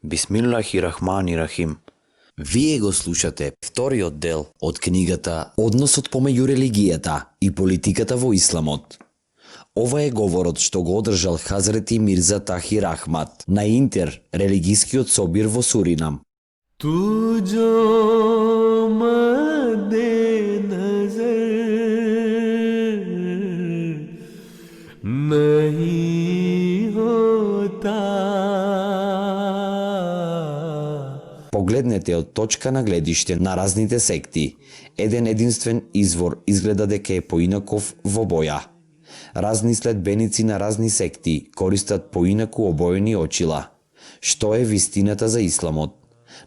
Бисмиллахи-рахмани-рахим. Вие го слушате вториот дел од книгата Односот помеѓу религијата и политиката во исламот. Ова е говорот што го одржал Хазрети Мирза Тахир Ахмад на Интер, религискиот собир во Суринам. Погледнете од точка на гледиште на разните секти. Еден единствен извор изгледа дека е поинаков во боја. Разни следбеници на разни секти користат поинаку обоени очила. Што е вистината за исламот?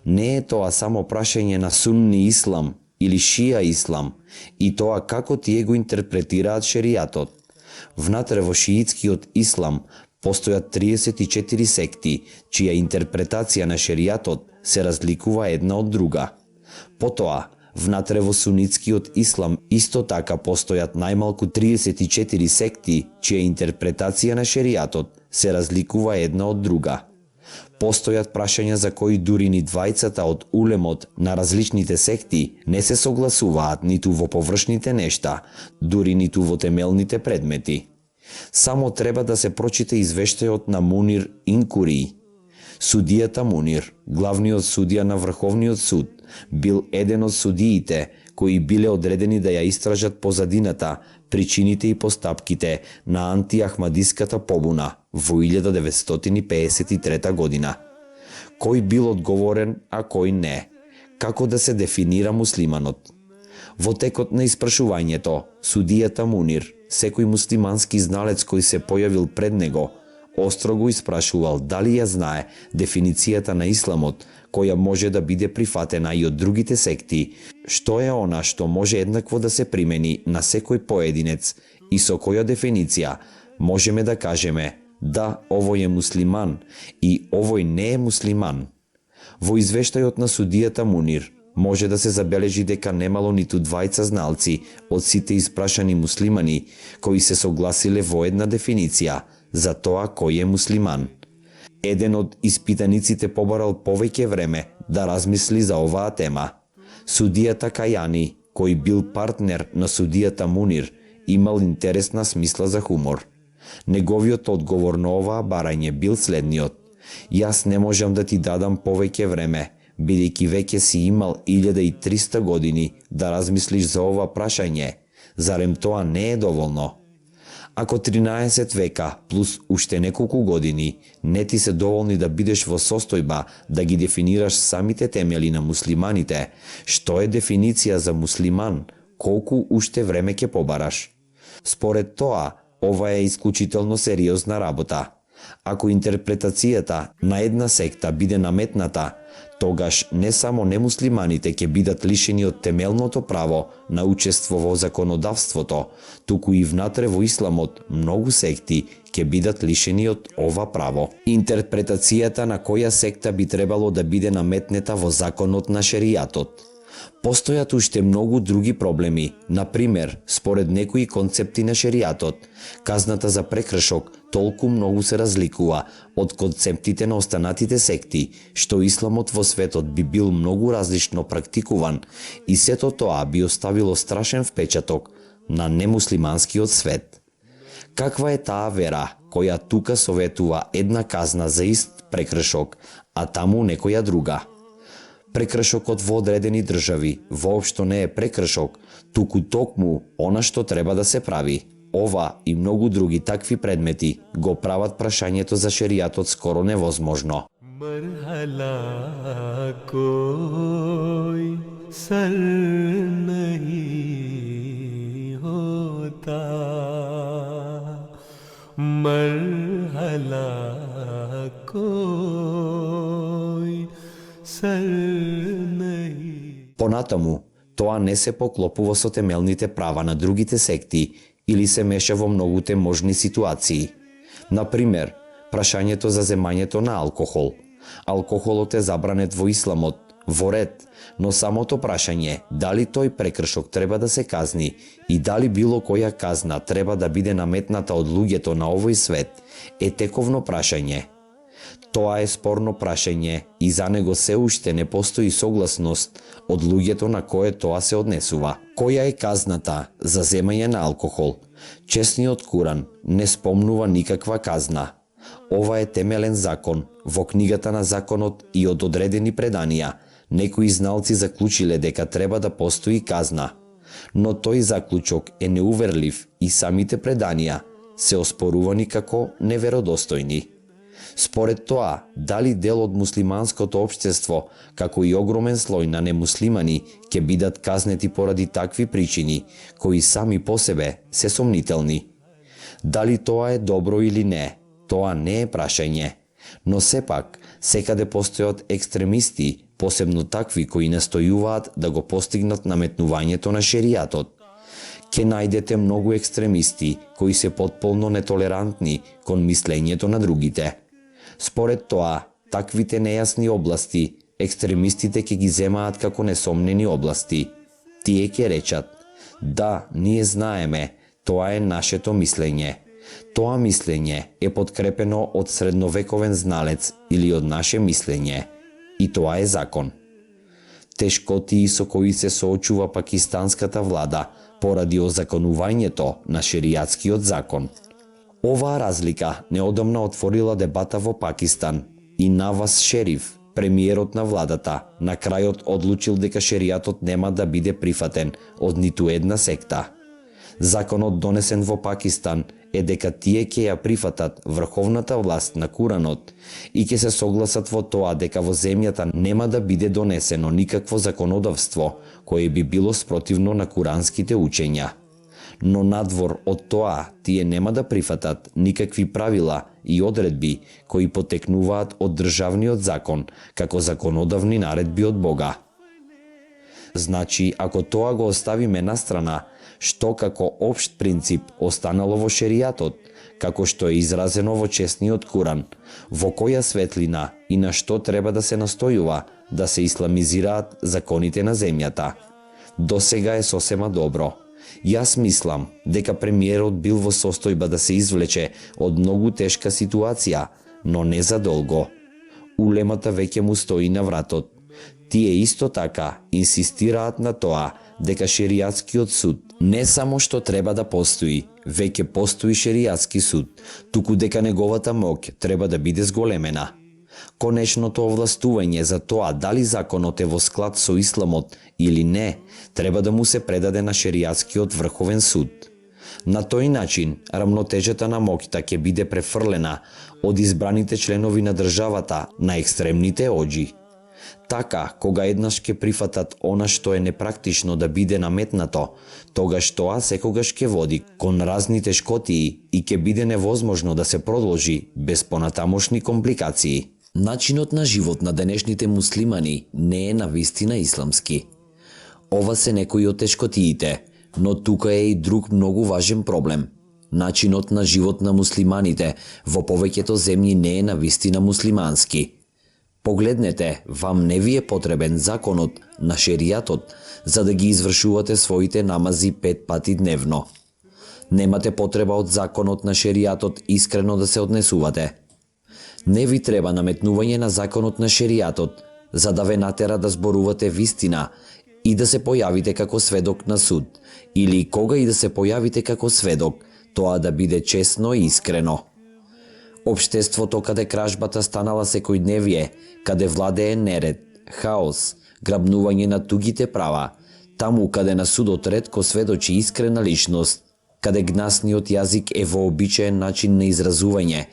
Не е тоа само прашање на сунни ислам или шија ислам, и тоа како тие го интерпретираат шеријатот. Внатре во шиитскиот ислам постојат 34 секти, чија интерпретација на шеријатот се разликува една од друга. Потоа, внатре во сунитскиот ислам исто така постојат најмалку 34 секти, чија интерпретација на шеријатот се разликува една од друга. Постојат прашања за кои дури ни двајцата од улемот на различните секти не се согласуваат ниту во површните нешта, дури ниту во темелните предмети. Само треба да се прочита извештајот на Мунир Инкури. Судијата Мунир, главниот судија на Врховниот суд, бил еден од судиите кои биле одредени да ја истражат позадината, причините и постапките на антиахмадиската побуна во 1953 година. Кој бил одговорен, а кој не? Како да се дефинира муслиманот? Во текот на испрашувањето, судијата Мунир, секој муслимански зналец кој се појавил пред него, остро го испрашувал дали ја знае дефиницијата на исламот, која може да биде прифатена и од другите секти, што е она што може еднакво да се примени на секој поединец и со која дефиниција можеме да кажеме да, овој е муслиман и овој не е муслиман. Во извештајот на судијата Мунир може да се забележи дека немало ниту двајца зналци од сите испрашани муслимани кои се согласиле во една дефиниција за тоа кој е муслиман. Еден од испитаниците побарал повеќе време да размисли за оваа тема. Судијата Кајани, кој бил партнер на судијата Мунир, имал интересна смисла за хумор. Неговиот одговор на оваа барање бил следниот: јас не можам да ти дадам повеќе време, бидејќи веќе си имал 1300 години да размислиш за ова прашање. Зарем тоа не е доволно? Ако 13 века плюс уште неколку години не ти се доволни да бидеш во состојба да ги дефинираш самите темели на муслиманите, што е дефиниција за муслиман, колку уште време ќе побараш? Според тоа, ова е исклучително сериозна работа. Ако интерпретацијата на една секта биде наметната, тогаш не само немуслиманите ќе бидат лишени од темелното право на учество во законодавството, туку и внатре во исламот многу секти ќе бидат лишени од ова право. Интерпретацијата на која секта би требало да биде наметнета во законот на шеријатот. Постојат уште многу други проблеми. Например, според некои концепти на шеријатот, казната за прекршок толку многу се разликува од концептите на останатите секти, што исламот во светот би бил многу различно практикуван и сето тоа би оставило страшен впечаток на немуслиманскиот свет. Каква е таа вера која тука советува една казна за ист прекршок, а таму некоја друга? Прекршокот во одредени држави воопшто не е прекршок, туку токму она што треба да се прави. Ова и многу други такви предмети го прават прашањето за шеријатот скоро невозможно. Понатаму, тоа не се поклопува со темелните права на другите секти или се меша во многуте можни ситуации. Например, прашањето за земањето на алкохол. Алкохолот е забранет во исламот, во ред, но самото прашање дали тој прекршок треба да се казни и дали било која казна треба да биде наметната од луѓето на овој свет е тековно прашање. Тоа е спорно прашање и за него се уште не постои согласност од луѓето на кое тоа се однесува. Која е казната за земање на алкохол? Чесниот Куран не спомнува никаква казна. Ова е темелен закон. Во книгата на законот и од одредени преданија, некои зналци заклучиле дека треба да постои казна. Но тој заклучок е неуверлив и самите преданија се оспорувани како неверодостојни. Според тоа, дали дел од муслиманското општество, како и огромен слој на немуслимани, ќе бидат казнети поради такви причини, кои сами по себе се сомнителни. Дали тоа е добро или не, тоа не е прашање. Но сепак, секаде постојат екстремисти, посебно такви кои настојуваат да го постигнат наметнувањето на шеријатот. Ке најдете многу екстремисти кои се потполно нетолерантни кон мислењето на другите. Според тоа, таквите нејасни области, екстремистите ќе ги земаат како несомнени области. Тие ќе речат: да, ние знаеме, тоа е нашето мислење. Тоа мислење е подкрепено од средновековен зналец или од наше мислење. И тоа е закон. Тешкотии со кои се соочува пакистанската влада поради озаконувањето на шеријатскиот закон. Оваа разлика неодамна отворила дебата во Пакистан и Наваз Шериф, премиерот на владата, на крајот одлучил дека шеријатот нема да биде прифатен од ниту една секта. Законот донесен во Пакистан е дека тие ќе ја прифатат врховната власт на Куранот и ќе се согласат во тоа дека во земјата нема да биде донесено никакво законодавство кое би било спротивно на куранските учења. Но надвор од тоа, тие нема да прифатат никакви правила и одредби кои потекнуваат од државниот закон како законодавни наредби од Бога. Значи, ако тоа го оставиме настрана, што како општ принцип останало во шеријатот, како што е изразено во честниот Куран, во која светлина и на што треба да се настојува да се исламизираат законите на земјата. До сега е сосема добро. Јас мислам дека премиерот бил во состојба да се извлече од многу тешка ситуација, но не за долго. Улемата веќе му стои на вратот. Тие исто така инсистираат на тоа дека шеријатскиот суд не само што треба да постои, веќе постои шеријатски суд, туку дека неговата моќ треба да биде зголемена. Конечното овластување за тоа дали законот е во склад со исламот или не, треба да му се предаде на шеријатскиот врховен суд. На тој начин, рамнотежата на моќта ќе биде префрлена од избраните членови на државата на екстремните оџи. Така, кога еднаш ќе прифатат она што е непрактично да биде наметнато, тогаш тоа секогаш ќе води кон разни тешкотии и ќе биде невозможно да се продолжи без понатамошни компликации. Начинот на живот на денешните муслимани не е навистина исламски. Ова се некои од тешкотиите, но тука е и друг многу важен проблем. Начинот на живот на муслиманите во повеќето земји не е навистина муслимански. Погледнете, вам не ви е потребен законот на шеријатот за да ги извршувате своите намази 5 пати дневно. Немате потреба од законот на шеријатот искрено да се однесувате. Не ви треба наметнување на законот на шеријатот за да ве натера да зборувате вистина и да се појавите како сведок на суд, или кога и да се појавите како сведок, тоа да биде честно и искрено. Општеството каде кражбата станала секојдневие, каде владее неред, хаос, грабнување на тугите права, таму каде на судот ретко сведочи искрена личност, каде гнасниот јазик е вообичаен начин на изразување,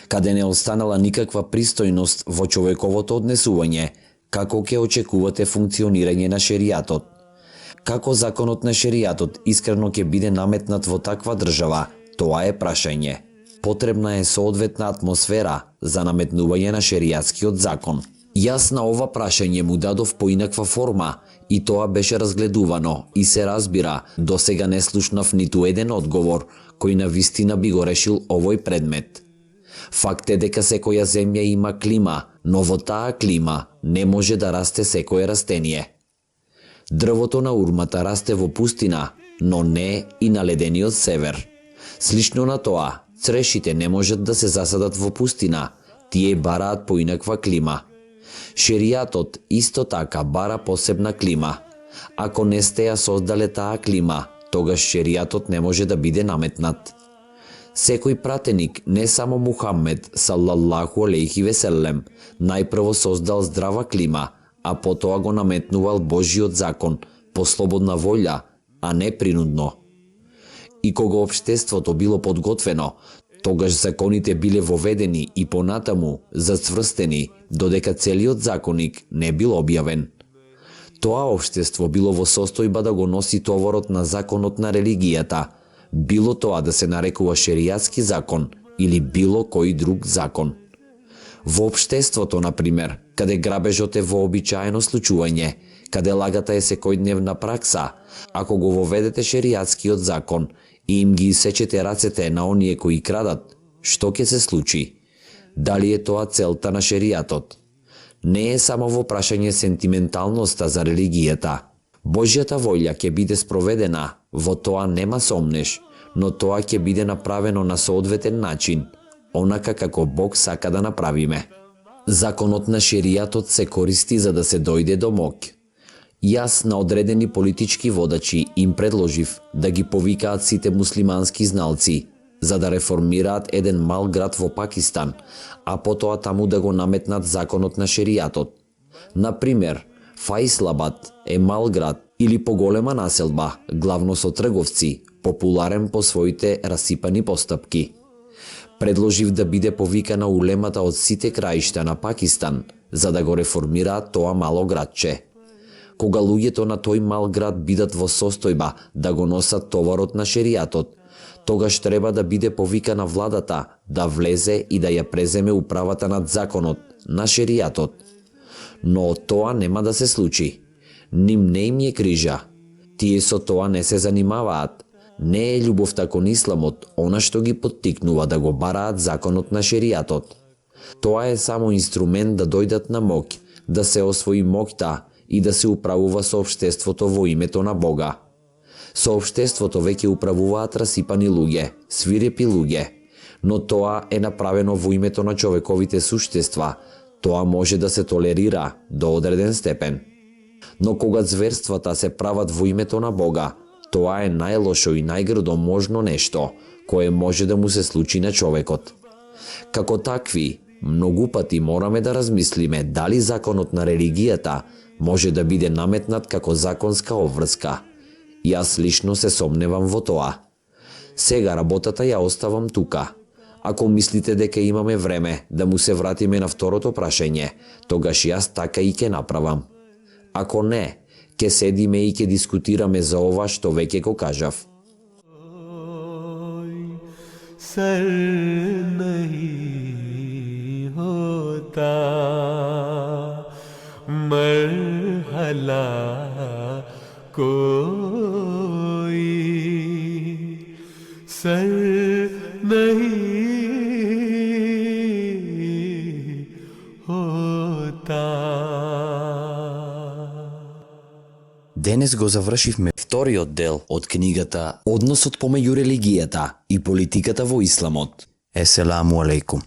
каде не останала никаква пристојност во човековото однесување, како ќе очекувате функционирање на шеријатот? Како законот на шеријатот искрено ќе биде наметнат во таква држава, тоа е прашање. Потребна е соодветна атмосфера за наметнување на шеријатскиот закон. Јас на ова прашање му дадов поинаква форма и тоа беше разгледувано и се разбира, до сега не слушнав ниту еден одговор кој на вистина би го решил овој предмет. Факт е дека секоја земја има клима, но во таа клима не може да расте секое растение. Дрвото на урмата расте во пустина, но не и на ледениот север. Слично на тоа, црешите не можат да се засадат во пустина, Тие бараат поинаква клима. Шеријатот исто така бара посебна клима. Ако не сте ја создале таа клима, тогаш шеријатот не може да биде наметнат. Секој пратеник, не само Мухаммед салаллаху алейхи веселем, најпрво создал здрава клима, а потоа го наметнувал Божиот закон по слободна волја, а не принудно. И кога општеството било подготвено, тогаш законите биле воведени и понатаму зацврстени, додека целиот законник не бил објавен. Тоа општество било во состојба да го носи товарот на законот на религијата, било тоа да се нарекува шеријатски закон или било кој друг закон. Во општеството, например, каде грабежот е вообичаено случување, каде лагата е секојдневна пракса, ако го воведете шеријатскиот закон и им ги исечете рацете на оние кои крадат, што ќе се случи? Дали е тоа целта на шеријатот? Не е само во прашање сентименталноста за религијата. Божјата волја ќе биде спроведена, во тоа нема сомнеш, но тоа ќе биде направено на соодветен начин, онака како Бог сака да направиме. Законот на шеријатот се користи за да се дојде до моќ. Јас на одредени политички водачи им предложив да ги повикаат сите муслимански зналци, за да реформираат еден мал град во Пакистан, а потоа таму да го наметнат законот на шеријатот. Например, Фаислабад е мал град или поголема населба, главно со трговци, популарен по своите расипани постапки. Предложив да биде повикана улемата од сите краишта на Пакистан, за да го реформираат тоа мало градче. Кога луѓето на тој мал град бидат во состојба да го носат товарот на шеријатот, тогаш треба да биде повикана владата да влезе и да ја преземе управата над законот на шеријатот. Но тоа нема да се случи. Ним не им е крижа. Тие со тоа не се занимаваат. Не е љубовта кон исламот она што ги поттикнува да го бараат законот на шеријатот. Тоа е само инструмент да дојдат на моќ, да се освои моќта и да се управува соопштеството во името на Бога. Соопштеството веќе управуваат расипани луѓе, свирепи луѓе, но тоа е направено во името на човековите суштества. Тоа може да се толерира до одреден степен. Но кога зверствата се прават во името на Бога, тоа е најлошо и најгрдо можно нешто кое може да му се случи на човекот. Како такви, многу пати мораме да размислиме дали законот на религијата може да биде наметнат како законска обврска. Јас лично се сомневам во тоа. Сега работата ја оставам тука. Ако мислите дека имаме време да му се вратиме на второто прашање, тогаш јас така и ќе направам. Ако не, ќе седиме и ќе дискутираме за ова што веќе го кажав. सर नहीं होता मरहला कोई सर नहीं होता. Денес го завршивме вториот дел од книгата Односот помеѓу религијата и политиката во исламот. Еселаму алейкум.